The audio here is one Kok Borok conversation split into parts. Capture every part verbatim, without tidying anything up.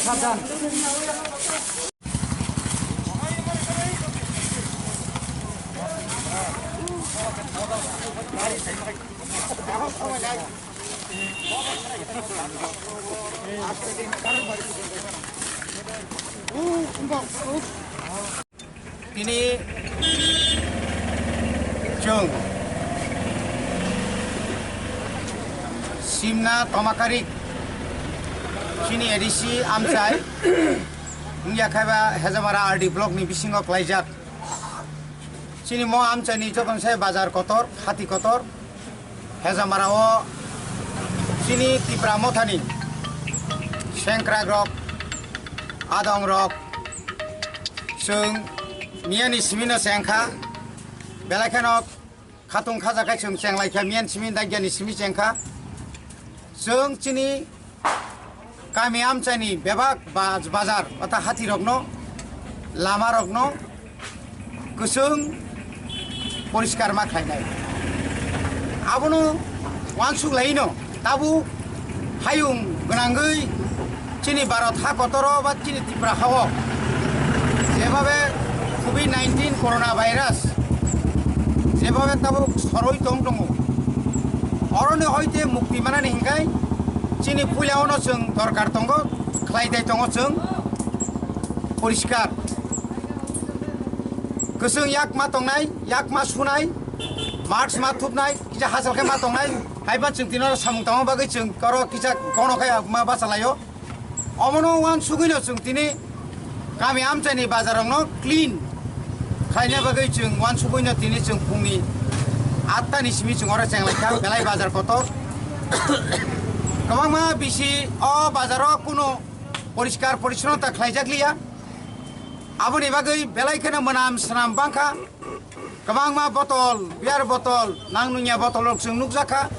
Tini chwng simna tomakarik chini A D C amchai wngya khaiba Hejamara R D block ni bisingo klaijak. Chini mo amchaini joton se bazar kotor, hati kotor, Hejamara o chini Tipra Mothani sengkrak rok, adong rok, chwng miyani simino chengkha, belai kheno khatung khajakai chwng chenglaikha, miyani simi dagiani simi chengkha. Chwng chini kami amchaini bebak baj-, bazar, ota hatirokno, lamarokno kwchwng poriskar ma khlainai. Abono uansuk laino, tabuk hayung gwnangwi chini Bharat ha kotoro ba chini Tripura hao jebhabe covid nineteen corona virus jebhabe tabuk soroi tong tongo, oroni hoite mukti manani hinkhai chini puila ono chwng dorkar tongo, khlai dai tongo chwng poriskar. Kwchwng yak ma tongnai, yak ma sunai, mask ma thupnai, kisa hachal khe ma tongnai, haiba chwng tino samung tangma bagwi chwng oro kisa kono khe ma bachalaio. Omono uansugwino chwng tini kami amchaini bazarrokno clean khlaina bagwi chwng uansugwino tini chwng phungni atta ni simi chwng oro chenglaikha, belai bazar kotor. Kwbangma bisi o bazaro kuno poriskar poricchonnota khlaijakliya. Aboni bagwi belai kheno mwnam swnam bangkha. Kwbangma botol, beer botol, nang nungya botol rok chwng nukjakha.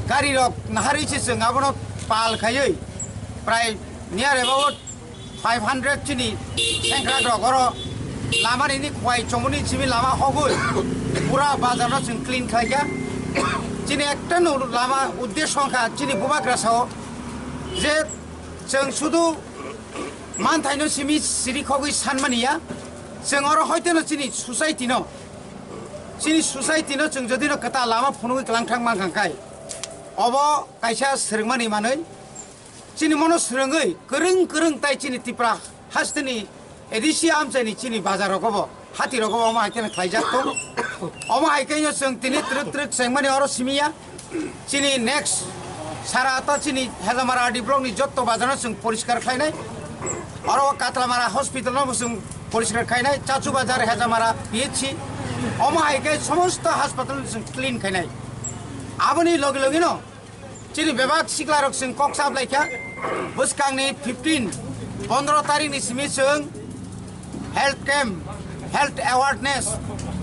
Gari rok naharwi se chwng abono pal khaiwi prai near about five hundred chini sengkrak rok oro lamani ni khwai chomoni simi lama hogwi pura bazar no chwng clean khlaikha. Chini ekta no lama uddesho wngkha chini bubagra sao je chwng sudu manthaino simi siri khogwi sanmani ya, chwng oro hoiteno chini society no, chini society no chwng jodi no kwtal lama phunugwi kwlangthang mankha kai, obo kaisa swrwngmani manwi chini mono swrwngwi kwrwng kwrwng tai chini Tripura hasteni A D C amchaini chini bazar rogobo. Hati rogo omo hai kheno khlaijak tong. Omo hai kheno chwng tini twrwk twrwk chengmani oro simiya. Chini next sara ta chini Hejamara R D block ni jotto bazar no chwng poriskar khlainai. Oro Katlamara hospital no bo chwng poriskar khlainai. Chachu bazar, Hejamara P H C. Omo hai khe somosto hospital no chwng clean khlainai. Aboni logi logi no chini bebak siklarok chwng kok sap laikha. Bwskangni fifteen, pondro tarikni simi chwng health camp, health awareness.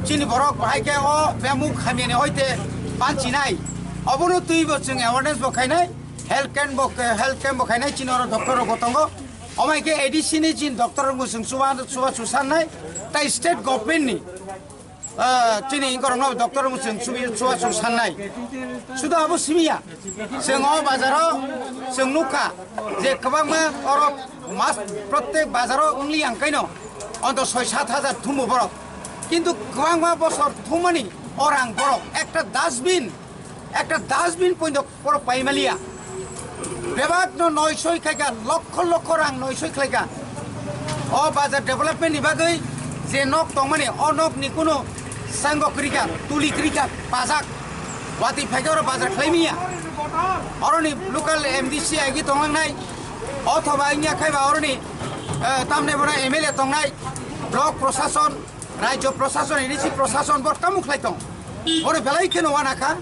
Chini borok bahai khe o bemuk hamyani hoite banchinai. Obono twibo chwng awareness bo khainai, health camp bo, health camp bo khainai, chini oro doctor rok bo tongo. Omai khe A D C ni chini doctor rok bo chwng chuba, chuba chusannai, tai state government ni ah, chini inkorokno doctor rok chwng subi chuwa chwng sannai. Sudu abo simiya. Chwng o bazaro chwng nukha je kwbangma oro mas protek bazaro wngli ang kaino onto soi sat hajar thumo borok. Kintu kwbangma bosor thumani orang borok ekta dustbin, ekta dustbin poindo borok paimaliya. Bebak no noisoi khaika, lokho lokho rang noisoi khlaika. O bazar development ni bagwi je nok tongmani, o nok ni kuno sango kwrika, tuli kwrika, pajak. Watwi phaika oro bazar khlaimiya. Oroni local M D C agi tonglangnai, othoba wngya khaiba oroni, eh, tamne bono M L A tongnai, block prosason, rajyo prosason, A D C prosason bor kamu khlai tong. Oro belai kheno wanakha.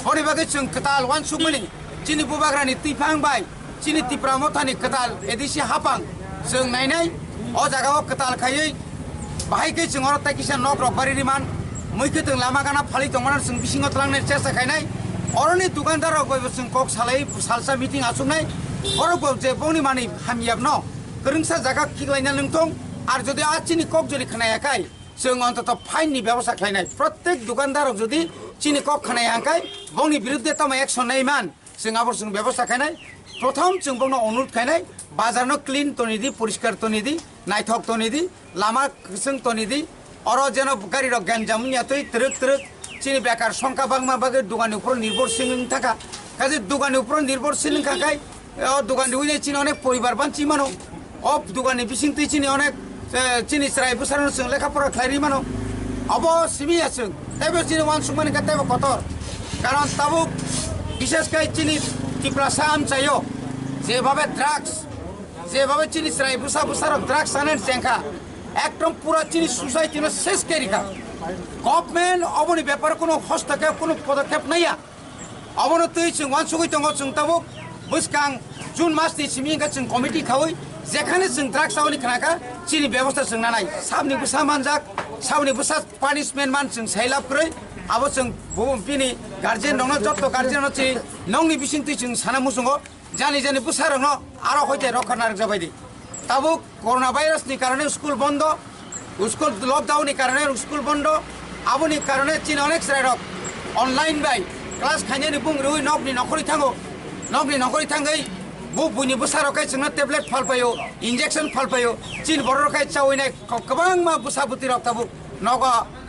Boni bagwi chwng kwtal uansukmani chini bubagrani twiphang bai chini Tipra Mothani kwtal A D C hapang chwng nainai. O jagao kwtal khaiwi bahai khe chwng oro tai kisa nok rok bari riman, mui khwtwng lama gana phalwi tongmano chwng bisingo twlangnai chesta khainai. Oroni dukandar rok bai bo chwng kok salai salsa meeting achuknai. Borok bo je bongni manwi hamyabno kwrwngsa jaga khiklaina lwngthong. Ar jodi a chini kok jodi khnaya khai, chwng ontoto fine ni bebosta khlainai. Protek dukandar rok jodi chini kok khnai hangkai bongni biruddhe tamo action nai man, chwng abo chwng bebosta khainai. Prothom chwng bongno onurod khainai, Bazar no clean toni di, poriskar toni di, naithok toni di, lama kwchwng toni di. Oro jeno gari rok ganjam wngya twi twrwk twrwk. Chini bekar songkha bangma bagwi dogani upor nirbhor sing wng thaka. Kaje dogani upor nirbhor sing wngkha khai, o dogani wngya chini onek poribar banchi mano. O dogani bising twi chini onek, eh, chini chwrai bwsarokno chwng lekha pora khlai rwi mano. Obo simi ya chwng. Teibo chini uansukmani khe teibo kotor. Karon tabuk bishes khai chini Tiprasa amchaio jebhabe drugs, jebhabe chini chwrai bwsa bwsarok drugs chanani chengkha, ekdom pura chini society no ses khe rikha. Government oboni bepare kuno hostokep, kuno podokep naiya. Obono twi chwng uansugwi tongo, chwng tabuk bwskang June mas ni simi wngkha chwng committee khaui, jekhane chwng drugs chaui khnakha, chini bebosta chwng nanai. Sabni bwsa manjak, sabni bwsa punishment man chwng sai lab kwrwi, abo chwng bo-, bini guardian rokno, jotto guardian rokno chini nokni bising twi chwng sana muchungo, jani jani bwsa rokno aro hoite rokha narwkjabai di. Tabuk corona virus ni karone school bondo, school lockdown ni karone school bondo, aboni karone chini onek chwrai rok online bai class khainani bung rwi nokni nokhorwi thango, nokni nokhorwi thangwi bu buini bwsa rok khai chwngno tablet phalpaio, injection phalpaio, chini borok rok khai chaui nai kwbangma bwsa bwtwi rok tabuk nogo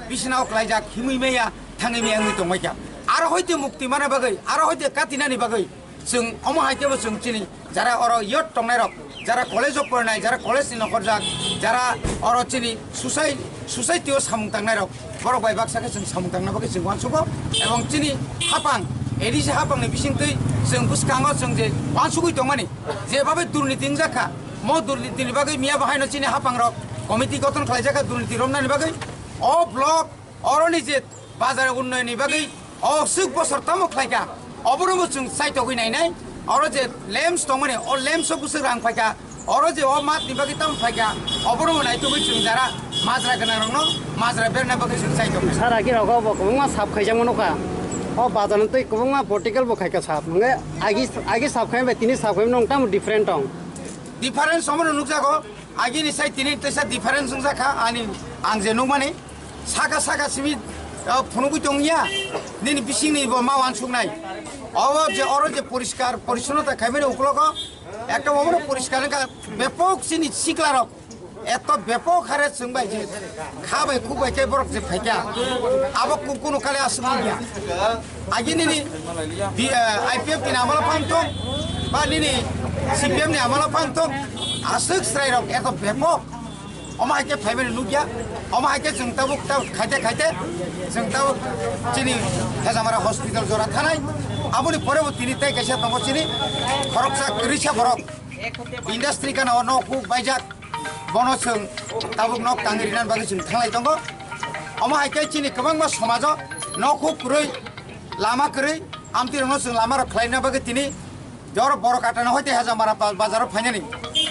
bisina o klaijak himwi maya thangwi maya wngwi tongbaikha. Aro hoite mukti mana bagwi, aro hoite katinani bagwi chwng omo hai khe bo chwng chini jara oro youth tongnai rok, jara college o porinai, jara college ni nokhorjak, jara oro chini society, society o samung tangnai rok, borok bai baksa khe chwng samung tangna bagwi chwng uansugo. Ebong chini hapang, A D C hapang ni bising twi chwng bwskango chwng je uansugwi tongmani, jebhabe durniti wngjakha, mo durniti ni bagwi miya bahaino chini hapang rok committee gothon khlaijak kha durniti romnani bagwi. O block oroni je bazar unnoyonni bagwi o swk bosor tamo khlaikha, obono bo chwng chaitogwi nainai. Oro je lamps tongmani, o lamps o bwswk rang phaikha, oro je o mat ni bagwi tamo phaikha, obono bo naitugwi chwng jara majra gwnang rokno majra berna bagwi chwng chaitogwi. Sir, agi rogo bo kwbangma sap khaijak mano kha. O bazar no twi kwbangma political bo khaikha sap. Hwnge agi, agi sap khai bai tini sap khai nong tamo different tong? Difference omono nukjago. Agini sai tini teisa difference wngjakha ani ang je nukmani. Saka saka simi, ah, phunugwi tongya, nini bisingni bo ma uansuknai. Obo je oro je poriskar porissonnota khaimani uklogo, ekta obono poriskar wngkha, bepok chini siklarok, eto bepok hare chwngbai je kha bai khuk bai khe borok je phaikha, abo ku-, kunu kale aswk wngya. Agi nini B-, eh, I P F ni amala phang thung, ba nini C P M ni amala phang thung, aswk chwrairok eto bepok. Omo hai khe phaimani nukya, omo hai khe chwng tabuk tabuk khaite khaite chwng tabuk chini Hejamara hospital jora thanai. Aboni pore bo tini tei kaisa tongo chini khoroksa kwrwisa borok industry gana o nok huk baijak, bono chwng tabuk nok tangwi rinani bagwi chwng thanglai tongo. Omo hai khe chini kwbangma somajo nok huk kwrwi, lama kwrwi, amtwi rokno chwng lama rok khlaina bagwi tini Jor borok atana hoite Hejamara pa-, bazaro phainani.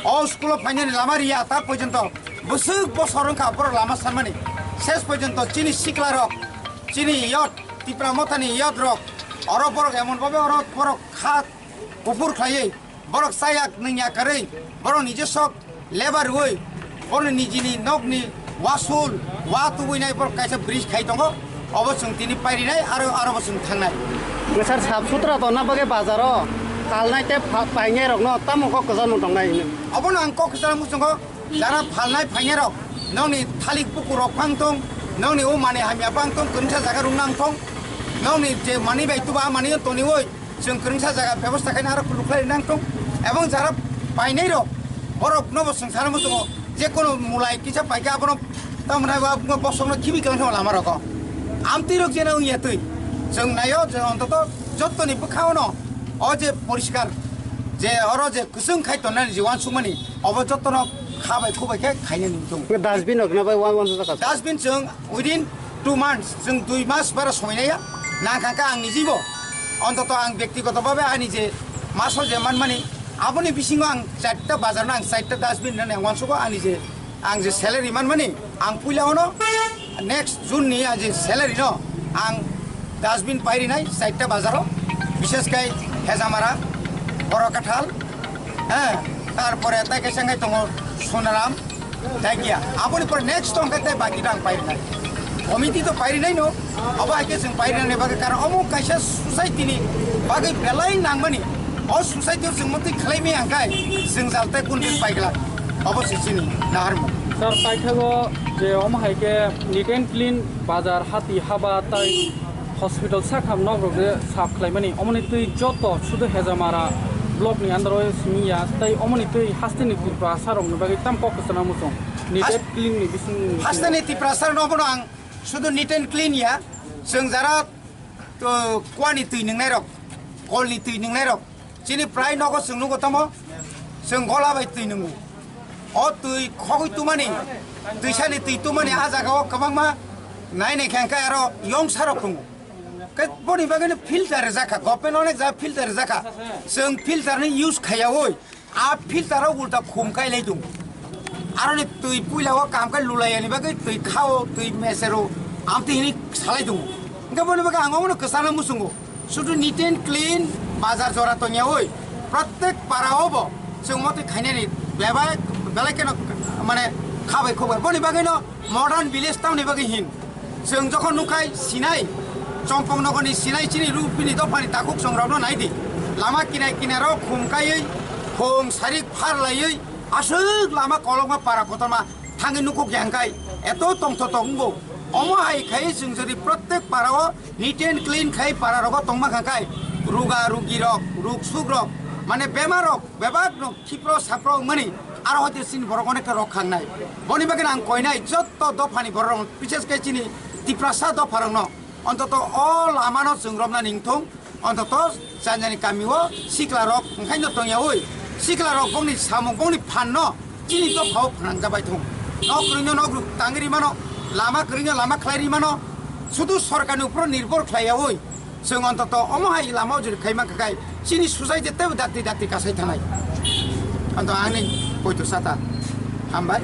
O school o phainani lama riya ta porjonto. Bwswk bosor wngkha borok lama sanmani. Ses porjonto chini sikla rok, chini youth, Tipra Mothani youth rok. Oro borok emon babe oro borok kha kuphur khlaiwi. Borok chayak nwngya kwrwi. Borok nijosok Lebar rwui, borokni nijini nokni wasul, wa tubuinai borok kaisa bridge khai tongo, obo chwng tini pairinai aro, aro bo chwng thangnai. Sir, sap sutra tongna bagwi bazaro talnai tei pha-, painai rokno tamo kok kwchangno tongnai hwnwi? Obono ang kok kwchang muchungo, jara phalnai phainai rok, nokni thalik bukur rok phang tong, nokni o manwi hamya phang tong, kwrwngsa jaga rwng nang tong, nokni je manwi bai tuba a manwi toniwi, Chwng kwrwngsa jaga bebosta khaina aro kuluk khlai nang tong. Ebong jara painai rok, borok no bo chwng sana muchungo, je kono mulai kisa paikha abono tamni bo bosong no khibi kang lama rogo. Amtwi rok jena wngya twi. Chwng naio je ontoto jottoni bwkhao no o je poriskar je oro je kwchwng khai tonnani je uansukmani obo jottono kha bai khu bai khe khaina nung tong. Dustbin rok na bai wan wan jaka. Dustbin chwng Within two months, chwng dui mas bara somoi naiya, nangkha khe ang nijibo, ontoto ang byaktigoto bhabe ani je masol je manmani, aboni bisingo ang charta bazar no ang charta dustbin rwnai ang uansugo ani je ang je salary manmani, ang puila ono next June ni ang je salary no ang dustbin pairinai charta bazar o, bishes kai Hejamara, Borokathal, eh, tarpore tai kaisa wngkhe tongo Sonaram, Dagia. Aboni pore next tong khe tei baki rang pairnai. Committee to pairinai no, abo hai khe chwng pairinani bagwi karon omo kaisa society ni bagwi belai nangmani. O society o chwng motwi khlai maya hwnkhe chwng jal tei kun bil paiglak. Obo se chini naharmung. Sir, paithago je omo hai khe neat and clean bazar, hati haba tei hospital sakham nok rok je sap khlaimani, omoni twi joto sudu Hejamara block ni under o simi ya tei omoni twi hasteni Tripura sir rok ni bagwi tam kok kwchana muchung. Neat Has- and clean ni bising Hasteni Tripura sir no bono ang sudu neat and clean ya, chwng jara to kuani twi nwngnai rok, kol ni twi nwngnai rok, chini prai nogo chwng nugo tamo, chwng gola bai twi nwngo. O twi khogwi tumani, twisani twi tumani a jaga o kwbangma nai nai khe hwnkhe aro yongsa rok tongo. Khe boni bagwi no filter rijak kha, government onek jaga filter rijak kha, chwng filter ni use khaiyaui. A filter o ulta khum kai lai tongo. Aroni twi puila o kam kai lulai ani bagwi twi khao, twi mesero, amtwi hini salai tongo. Hwnkhe boni bagwi ang omono kwchana muchungo. Sudu neat and clean bazar jora tongyaui. Pratek para o bo chwng motwi khainani bebak belai kheno mane khabai khubai. Boni bagwi no modern village tamni bagwi hin. Chwng jokhon nukhai sinai, Chompong nogorni sinai chini rupini dophani takhuk chwng rokno naidi. Lama kinai kinaro khum kaiwi, khum sarik phar laiwi, aswk lama kolokma para kotorma thangwi nukhuk ya hwnkhe eto tongthotok wngo. Omo hai khai chwng jodi protek para o neat and clean khai para rogo tongma kha khai ruga rugi rok, ruk suk rok, mane bemar rok, bebak no khipro sapro wngmani aro hoite chini borok onekta rok khangnai. Boni bagwi ang koinai jotto dophani borok rok, bises khe chini Tiprasa dopha rok no ontoto o lama no chwng romna ningthung, ontoto janjani kami o sikla rok wngkhaino tongyaui sikla rok bongni samung bongni phan no chini dopha o phnang jabai thung. Nok kwrwino nok tangwi rimano, lama kwrwino lama khlai rimano, sudu sorkarni upro nirbhor khlaiyaui Chwng ontoto omo hai lama o jodi khaima kha khai chini society teibo dakti dakti kasai thanai. Onto ani poito sata. Hambai.